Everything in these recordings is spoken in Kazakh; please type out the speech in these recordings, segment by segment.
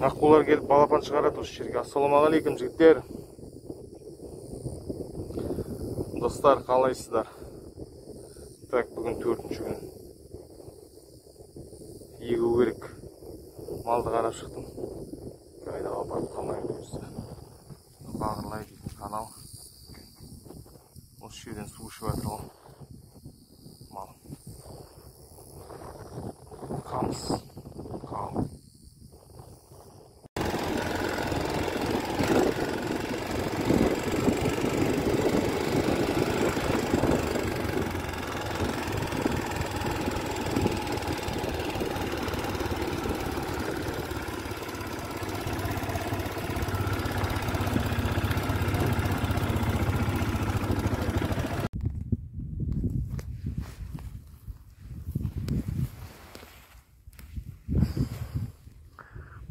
Аққулар келіп балапан шығарады осы жерге. Ассалаумағалейкум, жігіттер. Достар, қалайсыздар? Так, бүгін 4-ші күн. Егу керек. Малды қарап шықтым. Айдаға барып қалмайын бұйырса. Бағырлай дейтін канал. Осы жерден су ішіп жатыр ғой. Мал. Қамыс. Қалың.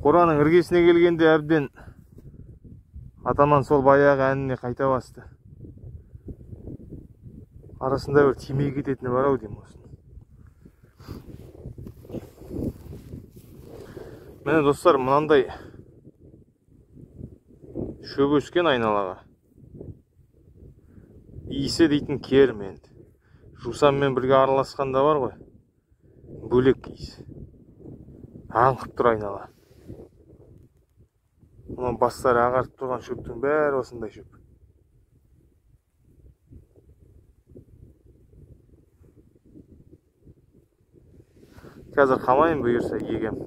Қораның іргесіне келгенде әбден атаман сол баяғы әніне қайта басты. Арасында бір тимей кететіні бар ау деймін осының. Міне достар, мынандай шөп өскен айналаға. Иісі дейтін керім енді. Жусанмен бірге араласқанда бар ғой. Бөлек иіс. Аңқып тұр айнала. Оның бастары ағарып тұрған шөптің бәрі осындай шөп. Қазір қамайын бұйырса егем.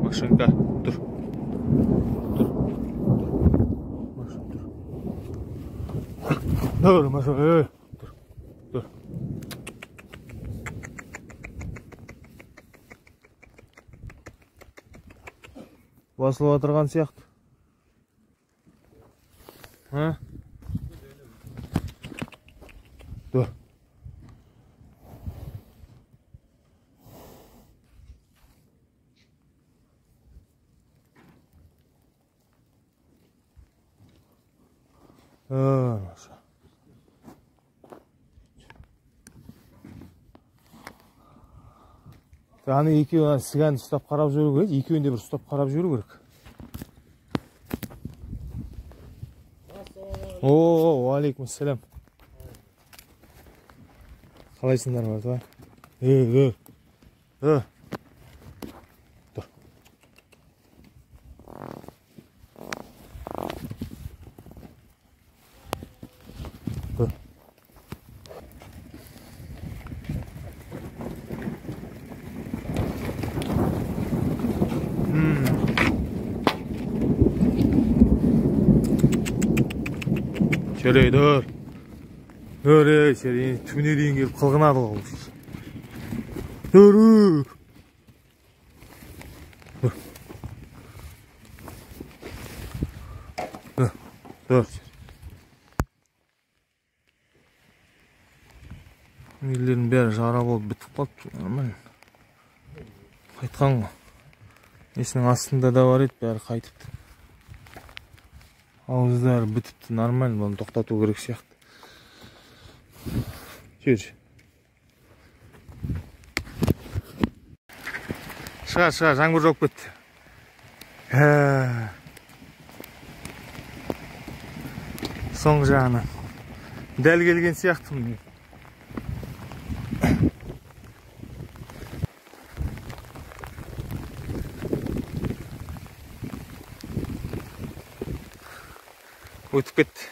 Машинка, тұр. Тұр. Маша, тұр. Тұр, Маша, тұр. Тұр. Басылып отырған сияқты. А? Тұр. Аны екеуін сігәнді ұстап қарап жүру керек, екеуін де бір ұстап қарап жүру керек. О, уағалейкумассалам. Қалайсыңдар, братва? Тұр. Тұр. Şöyle dur. Dur ey, şöyle tümüne дейін келіп қылғынады ғой. Dur. Dur. Dur. Dur. Үйлердің бәрі жара болып бітіп қалыпты, нормально. Қайтқан ғой. Несінің астында да бар еді, бәрі қайтыпты. Ауыздары бітіпті, нормально, бұны тоқтату керек сияқты. Жүр. Шығар, шығар, жаңбыр жауып кетті. Соңғы жағынан. Дәл келген сияқтымын. Өтіп кетті.